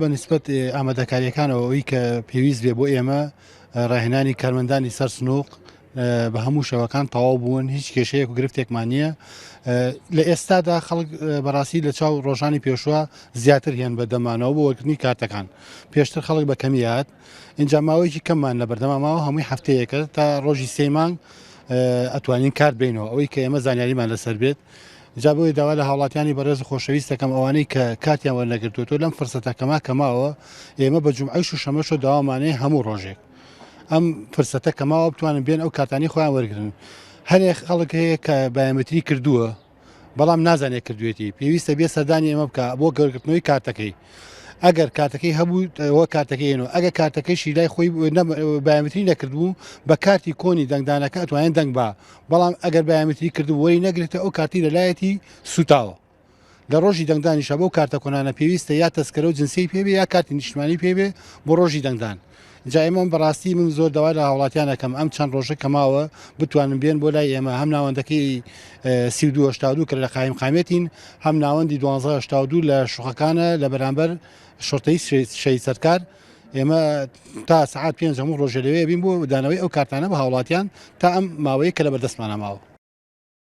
بە نیسبەت ئامادەکارییەکانەوە ئەوەی کە پێویست بێ بۆ ئێمە ڕاهێنانی کارمەندانی سەر سنووق بە هەموو شێوەکان تەواو بوون هیچ کێشەیەک و گرفتێکمان نییە لە ئێستادا خەڵک بەڕاستی لە چاو ڕۆژانی پێشوە زیاتر هێن بە دەمانەوە بۆ وەرگرتنی کارتەکان پێشتر خەڵک بە کەمیات اینجا ماوەیەکی کەممان لە بەردەما ماوە هەمووی هەفتەیەکە تا ڕۆژی سێ مانگ ئەتوانین کارت بینەوە ئەوەی کە ئێمە زانیاریمان لەسەر بێت جا بۆیە داوا لە هاوڵاتیانی بەڕێز و خۆشەویست دەکەم ئەوانەی کە کاتیان وەرنەگرتووە لەم فرسەتە کەما کەماوە ئێمە بە جومعەیش و شەمەشەوە داوامانەیە هەموو ڕۆژێک ئەم فرسەتە کەماوە بتوانن بێن ئەو کارتانی خۆیان وەرگن هەرێ خەڵک هەیە کە بایۆمەتری کردووە بەڵام نازانێت کردوێتی پێویستە بێ سەردانی ئێمە بکە بۆ گەورگرتنەوەی کارتەکەی ئەگەر کارتەکەی هەبوو ئەوە کارتەکەی هێنەوە ئەگەر کارتەکەیشی لای خۆی بایۆمەتری نەکردبوو بە کارتی کۆنی دەنگدانەکە ئەتوانێت دەنگ با بەڵام ئەگەر بایۆمەتری کردبوو وەری نەگرێتە ئەو کارتی لەلایەتی سوتاوە لە ڕۆژی دەنگدانیشە بەو کارتە کۆنانە پێویستە یا تەسکەرە و جنسیەی پێ بێ یا کارتی نیشتمانی پێ بێ بۆ ڕۆژی دەنگدان جا ئێمە بەڕاستی من زۆر داوا لە هاوڵاتیان ئەکەم ئەم چەند ڕۆژە کە ماوە بتوانن بێن بۆ لای ئێمە هەم ناوەندەکەی 32 کە لە قایم قامێتین هەم ناوەندی 12 لە شوقەکانە لە بەرامبەر شرتەی شەهید سەرکار ئێمە تا سەعات پێنج هەموو ڕۆژێ لەوێ بین بۆ دانەوەی ئەو کارتانە بە هاوڵاتیان تا ئەم ماوەیە کە لە بەردەستمانە ماوە.